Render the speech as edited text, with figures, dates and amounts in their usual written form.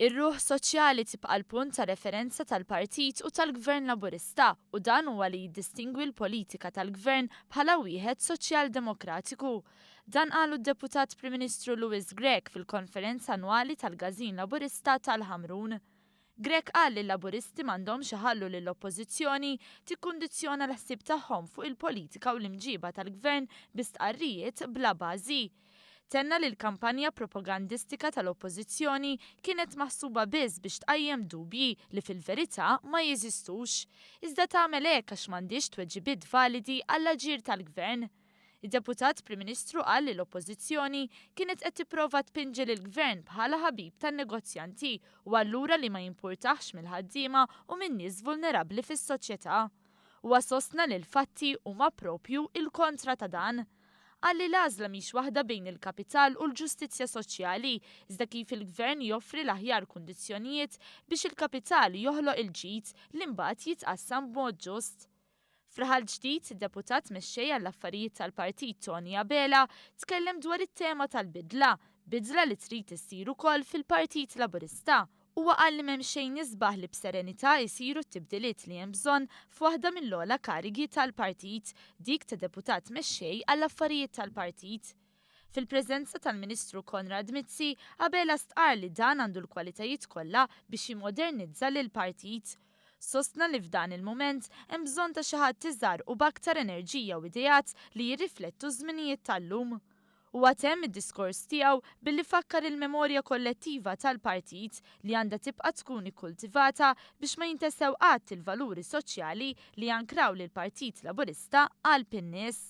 Ir-ruħ soċjali tibqa' l-punt ta' referenza tal-Partit u tal-Gvern Laburista u dan huwa li jiddistingwi l-politika tal-Gvern bħala wieħed soċjal-demokratiku. Dan qalu d-Deputat Prim Ministru Louis Grech fil-konferenza annwali tal-Każin Laburista tal-Ħamrun. Grech qal li l-Laburisti m'għandhomx iħallu lill-Oppożizzjoni tikkundizzjona l-ħsieb tagħhom fuq il-politika u l-imġiba tal-Gvern bi stqarrijiet bla bażi. Tenna li l-kampanja propagandistika tal-Oppożizzjoni kienet maħsuba biss biex tqajjem dubji li fil-verità ma jeżistux. Iżda tagħmel hekk għax m'għandhiex tweġibiet validi għall-aġir tal-Gvern. Id-Deputat Prim Ministru qal li l-Oppożizzjoni kienet qed tipprova tpinġi lill-Gvern bħala ħabib tan-negozjanti u allura li ma jimpurtahx mill-ħaddiema u min-nies vulnerabbli fis-soċjetà. Huwa sostna li l-fatti huma proprju l-kontra ta' dan. Qal li l-għażla mhix waħda bejn il-kapital u l-ġustizzja soċjali, iżda kif il-Gvern joffri l-aħjar kundizzjonijiet biex il-kapital joħloq il-ġid li mbagħad jitqassam b'mod ġust. F'Raħal Ġdid, id-Deputat Mexxej għall-Affarijiet tal-Partit Toni Abela tkellem dwar it-tema tal-bidla, bidla li trid issir ukoll fil-Partit Laburista. Huwa qal li m'hemm xejn isbaħ li b'serenità jsiru t-tibdiliet li hemm bżonn f'waħda mill-ogħla karigi tal-partit, dik ta' Deputat Mexxej għall-Affarijiet tal-Partit. Fil-preżenza tal-Ministru Konrad Mizzi, Abela stqarr li dan għandu l-kwalitajiet kollha biex jimmodernizza lill-partit. Sostna li f'dan il-mument hemm bżonn ta' xi ħadd iżgħar u b'aktar enerġija u ideat li jirriflettu ż-żminijiet tal-lum. Huwa temm id-diskors tiegħu billi fakkar il-memorja kollettiva tal-partit li għandha tibqa' tkun ikkultivata biex ma jintesew qatt il-valuri soċjali li jankraw lill-Partit Laburista qalb in-nies.